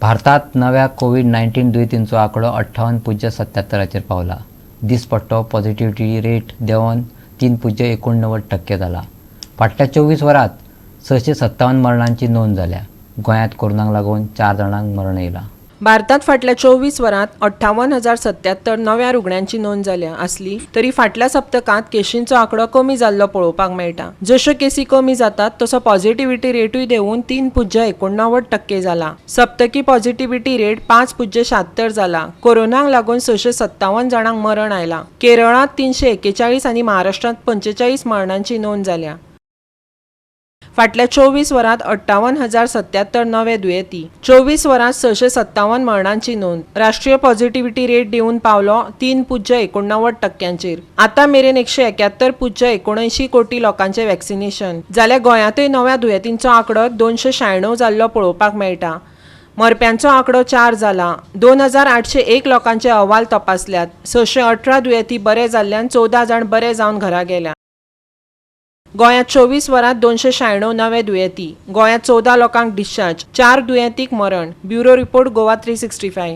भारतांत नव्या कोवीड 19 दुयेंतींचो आंकडो 58.77चेर पावला. दिसपट्टो पॉझिटिव्हिटी रेट देंवन 3.89% जाला. फाटल्या 24 वरांत 657 मरणांची नोंद जाल्या. गोंयांत कोरोनाक लागून 4 जाणांक मरण येयलां. भारतांत फाटल्या 24 वरांत 58,077 नव्या रुग्णांची नोंद जाल्या आसली तरी फाटल्या सप्तकांत केशींचो आंकडो कमी जाल्लो पळोवपाक मेळटा. जश्यो केसी कमी जातात तसो पॉझिटिव्हिटी रेटूय देंवून 3.89% जाला. सप्तकी पॉझिटिव्हिटी रेट 5.76 जाला. कोरोनाक लागून 657 जाणांक मरण आयलां. केरळांत 341 आनी महाराष्ट्रांत 45 मरणांची नोंद जाल्या. फाटल्या 24 वरांत 58,077 नवे दुयेंती, 24 वरांत 657 मरणांची नोंद. राष्ट्रीय पॉझिटिव्हिटी रेट देंवून पावलो 3.89 टक्क्यांचेर. आतां मेरेन 171.79 कोटी लोकांचें वॅक्सिनेशन जाल्यार गोंयांतय नव्या दुयेंतींचो आंकडो 296 जाल्लो पळोवपाक मेळटा. मरप्यांचो आंकडो 4 जाला. 2801 लोकांचे अहवाल तपासल्यात. 618 दुयेंती बरे जाल्ल्यान 14 जाण बरे जावन घरा गेल्या. गोंयांत 24 वरांत 296 नवे दुयेंती. गोंयांत 14 लोकांक डिस्चार्ज, 4 दुयेंतीक मरण. Bureau report, Goa 365.